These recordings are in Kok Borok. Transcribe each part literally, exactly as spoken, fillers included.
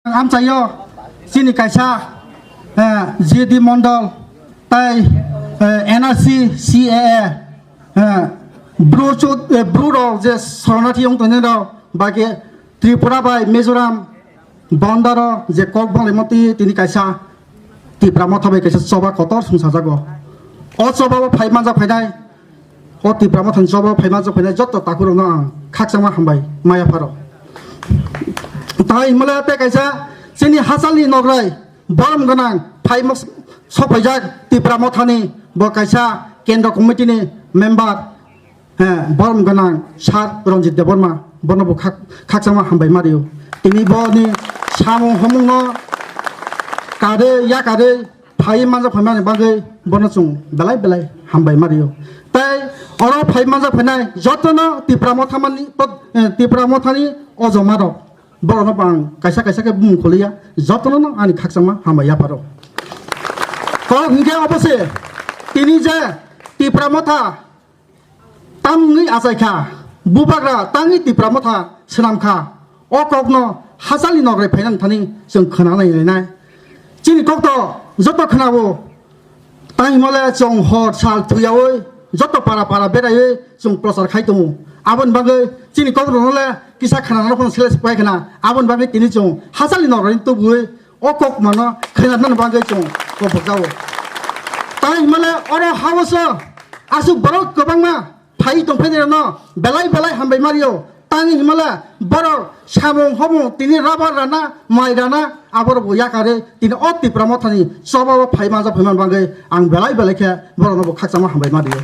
Amchaio chini kaisa, eh, G D Mondol tai, eh, N R C, C A A, eh, Bru chut-, eh, Bru rok je sornathi wng tongnai rok, baki Tripura bai Mizoram bondaro je kok banglaimoti tini kaisa Tipra Motha bai kaisa choba kotor songsajago. O choba o phai manjak phainai, o Tipra Mothani choba o phai manjak phainai joto takhurokno ang khakchangma hambai maya pharo. Tai himale tei kaisa chini hachalni nograi borom gwnang phaima sokphaijak Tipra Mothani bo kaisa kendra committee ni member, eh, borom gwnang Sir Ranjit Debbarma, bono bo khak-, khakchangma hambai ma rio. Tini boni samung homungno kare ya kare phai manjak phaimani bagwi bono chwng belai belai hambai ma rio. Tai oro phai manjak phainai jotono Tipra Motha mani, eh, Tipra Mothani ojoma rok, borokno bo ang kaisa kaisa khe bumung kholiya, jotono no ani khakchangma hambai yapharo. Kok hinkhe obo se, tini je Tipra Motha tamni achai kha, bubagra tangni Tipra Motha swnam kha, o kokno hachalni nograi phainani thani chwng khwnanai nai. Chini kok to joto khwnao, tang himale chwng hor sal thuyaui joto para para beraiwi chwng prochar khai tongo. Aboni bagwi chini kokrokno le kisa khwnanano phano sele se pai khna. Aboni bagwi tini chwng hachalni nograi tubui o kok mano khwnanani bagwi chwng kobok jao. Tang himale oro hao se aswk borok kwbangma phai tongphainairokno belai belai hambai ma rio. Tang himala borok samung homung tini rabar rana, mai rana, aborok bo yakare tini o Tipra Mothani choba o phai manjak phaimani bagwi ang belai belai khe borokno bo khakchangma hambai ma rio.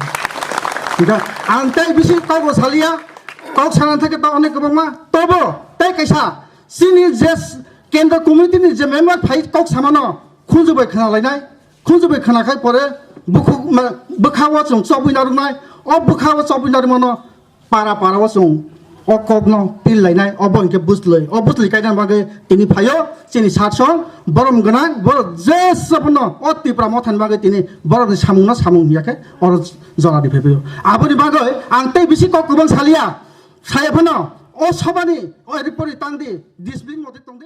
Hingkhe ang tei bisi kok bo saliya, kok sana thake to onek kwbangma, tobo tei kaisa chini je kendra committee ni je member phai kok samano khunju bai khna lainai, khunju bai khna khai pore bukhuk ma-, bwkha o chwng chobwi narwknai, o bwkha o chobwi narwkmano para para o chwng o kokno pil lainai, obo hinkhe bwslwi, o bwslwi kainani bagwi tini phaio chini sat song borom gwnang borok jesa phano o Tipra Mothani bagwi tini borokni samungno samung hiya khe oro jora riphaio. Aboni bagwi ang tei bisi kok kwbang saliya, saya phano o sobani o report tangdi, discipline motwe tongdi.